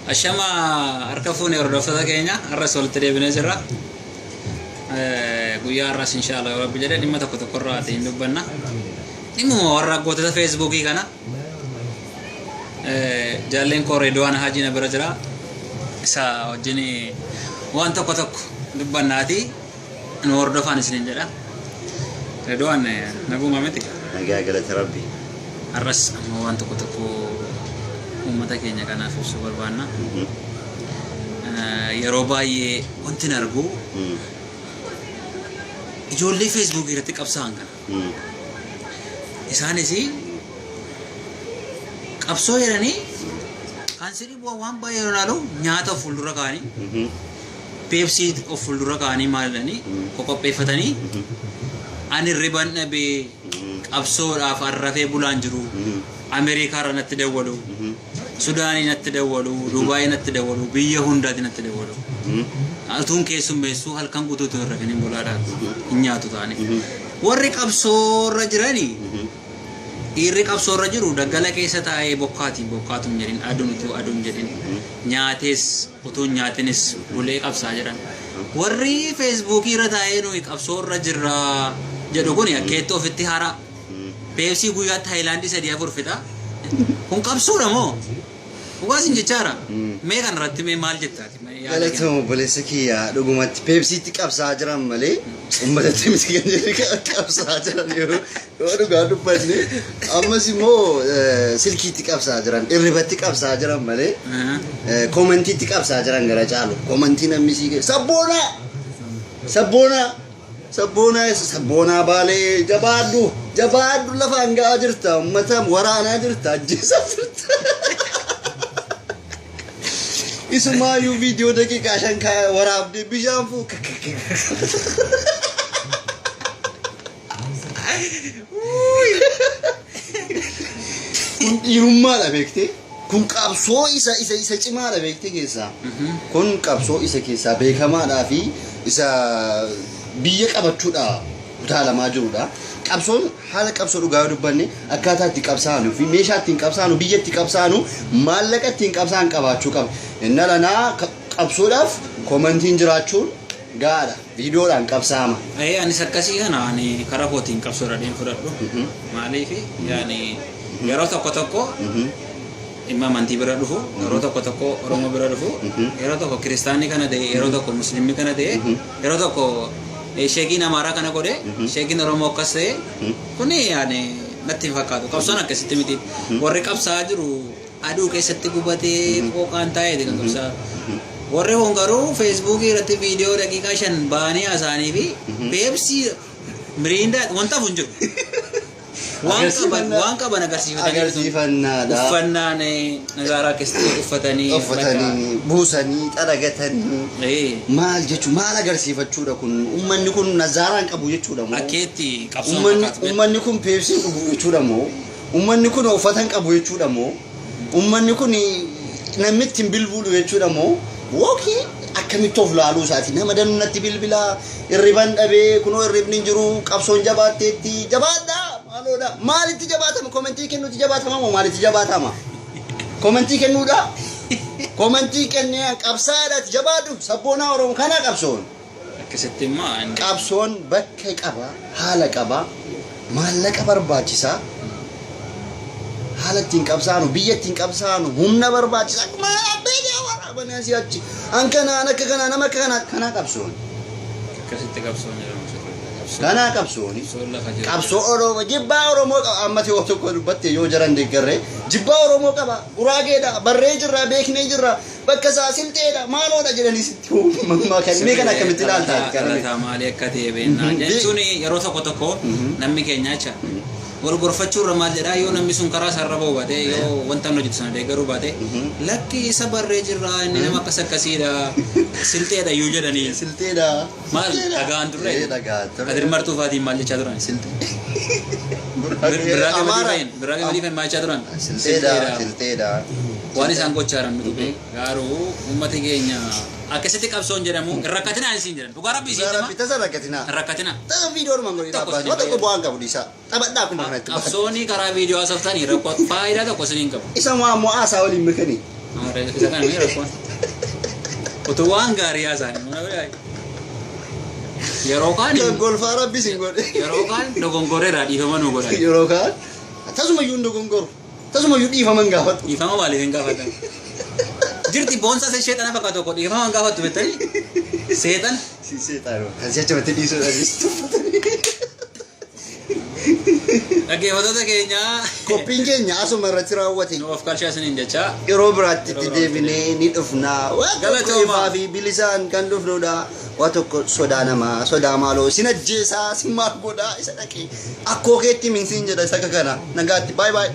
Ashama harka fuune hordoftoota keenya, har'as walitti deebinee jirra. Guyyaa har'as inshaallah yoo Rabbi jedhe dhimma tokko tokko irraa hin dubbanna. Dhimmuma warra gootota Feesbuukii kana jaalleen koo Reedwaan Haajii na bira jira. Isa wajjin waan tokko tokko dubbannaati nu hordofaan isiniin jedha. Reedwaan, naguma miti? Nagaa, galata Rabbi. Har'as ammoo waan tokko tokko uummata keenya kanaaf ibsuu barbaanna. Yeroo baay'ee wanti hin argu ijoollee Feesbuukii irratti qabsaa'an kana. Isaanis qabsoo jedhanii kan si dhibu waan baay'ee yeroo ilaalu nyaata of fuuldura kaa'anii, Peepsii of fuuldura kaa'anii, maal jedhanii qoqopheeffatanii, "Ani riban dhabee qabsoodhaaf arrafee bulaan jiru, Ameerikaarra natti dawwalu, Sudaanii natti dawwalu, Dubaayii natti dawwalu, biyya hundaati natti dawwalu. Utuun keessummeessuu halkan guutuu utuu hin rafin hin bulaadhaan hin nyaatu ta'anii." Warri qabsoorra jiranii, dhiirri qabsoorra jiru daggala keessa taa'ee bokkaatiin bokkaatu hin jedhin, aduun utuu aduun jedhin, nyaatees utuu hin nyaatinis bulee qabsaa jiran. Warri Feesbuukii irra taa'ee "Nuyi qabsoorra jirra" jedhu kun akkeetti ofitti hara. Peepsii guyyaatti Haayilaandii sadii afur fixa. Kun qabsoodha moo? Dhugaa sin jechaara. Mee kana irratti mee maal jettaati? Mee yaada kenni. Galatoo obboleessa kiyya, dhugumatti Peepsiitti qabsaa jiran malee uummatatti miti kan jedhu qabsaa jiran yoo dhugaa dubbanne. Ammas immoo silkiitti qabsaa jiran, irribatti qabsaa jiran malee commentiitti qabsaa jiran gara caalu. Commentii namni sii kee, "Sabboonaa, sabboonaa, sabboonaa, sabboonaa Baalee, jabaadhu, jabaadhu, lafaan ga'aa jirta, uummata waraanaa jirta, ajjeesaa jirta." Isumaayyuu viidiyoo daqiiqaa 5 waraabdee bishaan fuu. Kun dhiirummaadha beektee. Kun qabsoo isa cimaadha beektee keessaa. Kun qabsoo isa keessaa beekamaadhaa fi isa biyya qabachuudha kutaalamaa jirudha. Qabsoon haala qabsoo dhugaa yoo dubbanne, akkaataa itti qabsaa'anu fi meeshaa ittiin qabsaa'anu, biyya itti qabsaa'anu, maallaqa ittiin qabsaa'an qabaachuu qaba. Inni lanaa qabsoodhaaf commentiin jiraachuun gahaadha. Viidiyoodhaan qabsaa'ama. Ee, anis akkasii kana ani karaa kootiin qabsoodha deem fudhadhu. Maaliif yaani yeroo tokko tokko dhimma amantii bira dhufu, yeroo tokko tokko Oromoo bira dhufu, yeroo tokko kiristaanni kana ta'e, yeroo tokko musliimni kana ta'e, yeroo tokko sheekiin Amaaraa kana godhe, sheekiin Oromoo akkas ta'e, kuni yaani natti hin fakkaatu. Qabsoon akkasitti miti. Warri qabsaa'aa jiru aduu keessatti gubatee qooqaan taa'eeti kan qabsaa'aa. Warri kun garuu Feesbuukii irratti viidiyoo daqiiqaa 5 ba'anii haasa'anii fi Peepsii, Miriindaa wanta hafu hin jiru. Waan qaban waan qaban agarsiifatanii Agarsiifannaadha. Uffannaan nagaaraa keessatti uffatanii Uffatanii buusanii xaragatanii maal jechuun maal agarsiifachuudha kun? Uummanni kun nazaaraan qabu jechuudha moo? Akkeetti qabsoon Uummanni fakkaatu. Uummanni kun Peepsiin dhugu jechuudha moo? Uummanni kun uffata hin qabu jechuudha moo? Uummanni kun namni ittiin bilbilu jechuudha moo? Wookii akkamitti of laaluu isaati? Nama danuu natti bilbilaa, hirriban dhabee, kunoo hirribni hin jiru, qabsoon jabaatteetti, jabaadhaa, maaloodha. Maalitti jabaatama? Commentii kennuutti jabaatama moo maalitti jabaatama? Commentii kennuudha? Commentii kennee qabsaadhaati, jabaadhu, sabboonaa Oromoo, kana qabsoon. Akkasitti immoo Qabsoon bakka qaba, haala qaba, maallaqa barbaachisaa, haala ittiin qabsaanu, biyya ittiin qabsaanu, humna barbaachisaa. Akkuma abbee asii achi an kanaan akka kanaa nama akka kanaa kanaa qabsoon. Akkasitti qabsoon jedhamu sirriidha. Kanaa qabsooni. Qabsoon lafa jiru. Qabsoo Oromoo, jibbaa Oromoo qaba. Ammati yoo tokko dubbatte, yoo jaran deeggarree jibbaa Oromoo qaba, Guraageedha, barree jirra, beeknee jirra, bakka isaa Silxeedha, maaloodha jedhanii sitti mammaa. Kan akkamitti ilaaltaa? Dhalataa maalii akka ta'e beekna jechuun yeroo tokko tokko namni keenya jecha wal gorfachuu irra maal jedhaa, yoo namni sun karaa isaarra ba'u baate, yoo wanta inni hojjetu sana deeggaruu baate, "Lakki, isa barree jirra, inni nama akkas akkasiidha, Silxeedha" iyyuu jedhanii. Silxeedha. Maal dhagaan turre? Ee, dhagaan turre. Kadir Martuu faatiin maal jechaa turan? Birraa Gamadii fa'iin, Birraa Gamadii fa'iin maal jechaa turan? Silxeedha, Silxeedha. Waan isaan gochaa jiran nuti beeku. Garuu uummati keenya akkasitti qabsoon jedhamu hin rakkatinaa isiin jedhan. Dhugaa Rabbii isiin Dhugaa Rabbi hima. Tasa rakkatinaa. Hin rakkatinaa. Tasa viidiyoo dhumaan godhi Tokko dhaabbatu. isin Waan tokko fayyadu. bu'aan qabu dhiisaa. Taphadhaa akkuma kanatti. Qabsoonii karaa viidiyoo haasoftanii rakkoo faayidaa tokko isiniin qabu. Isa moo ammoo haasaa waliin makanii. Isa kana mee rakkoon. Utuu waan gaarii haasa'anii mana biraa. Yeroo kaan Kan golfaa rabbi sin godhe. Yeroo kaan dogongoreera, dhiifama nu godhan. Yeroo kaan tasumayyuu hin dogongoru. Tasumayyuu dhiifama hin gaafatu. Dhiifama maaliif hin gaafatan? Jirti boonsaa isa sheexana fakkaatu tokko dhiifama hin gaafattu beektanii? Seexana. Si seexaanoo. Kan si achumatti dhiisuudhaan tuffatanii. Dhaggeeffattoota keenyaa. Qophiin keenya asuma irratti raawwate. Nu of kalshaa isiniin jechaa. Yeroo biraatti itti deebinee ni dhufna. Waa tokko Galatooma. ifaa fi bilisaan kan dhufnudha. Waa tokko sodaa namaa, sodaa maaloo, sin ajjeesaa, sin maal godhaa, isa dhaqee. Akkoo keetti minsiin jedha isa kana. Nagaatti. Bye bye.